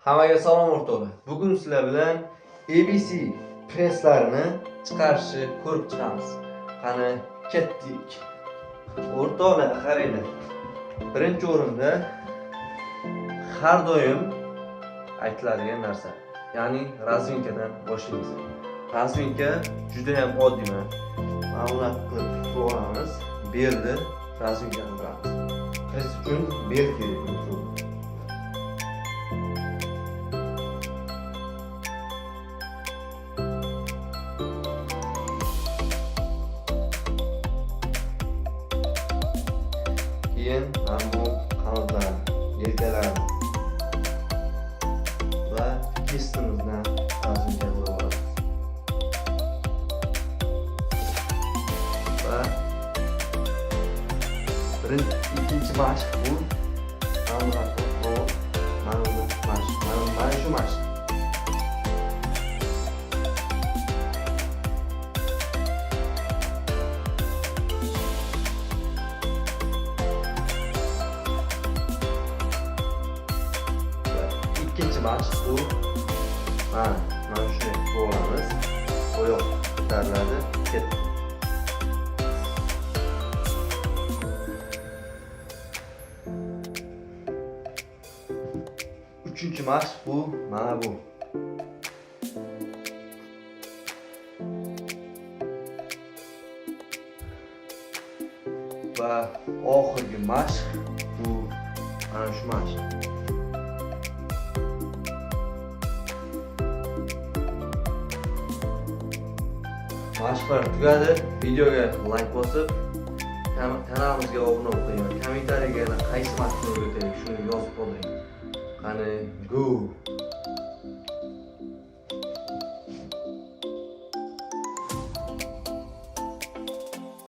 Hammaga salom, o'rtoqlar. Bugun sizlar bilan ABC presslarini chiqarishni ko'rib chiqamiz. Qani, ketdik. O'rtoqlar, qaranglar. Birinchi o'rinda har doim aytiladigan narsa, ya'ni разминка dan boshlaymiz. Разминка juda ham oddiy mana. Mana bunaqa qilib tutib olamiz. Belni разминка qilamiz. Press uchun bel kerak birinchi o'rinda. Keyin mana bu qanotlarni, yelkalarni va кисть imizdan разминка qilib olamiz. Va birinchi, ikkinchi mashq bu mana bunaqa qilib, mana bu mashq, mana shu mashq. Va ikkinchi mashq bu mana shuni qilib olamiz. Oyoq ko'tariladi, ketdi. Uchinchi mashq bu mana bu. Va oxirgi mashq bu mana shu mashq. Mashqlar tugadi. Videoga like bosib, kanalimizga obuna bo'ling va kommentariyaga yana qaysi mashqni o'rgataylik, shuni yozib qoldiring. Qani, go!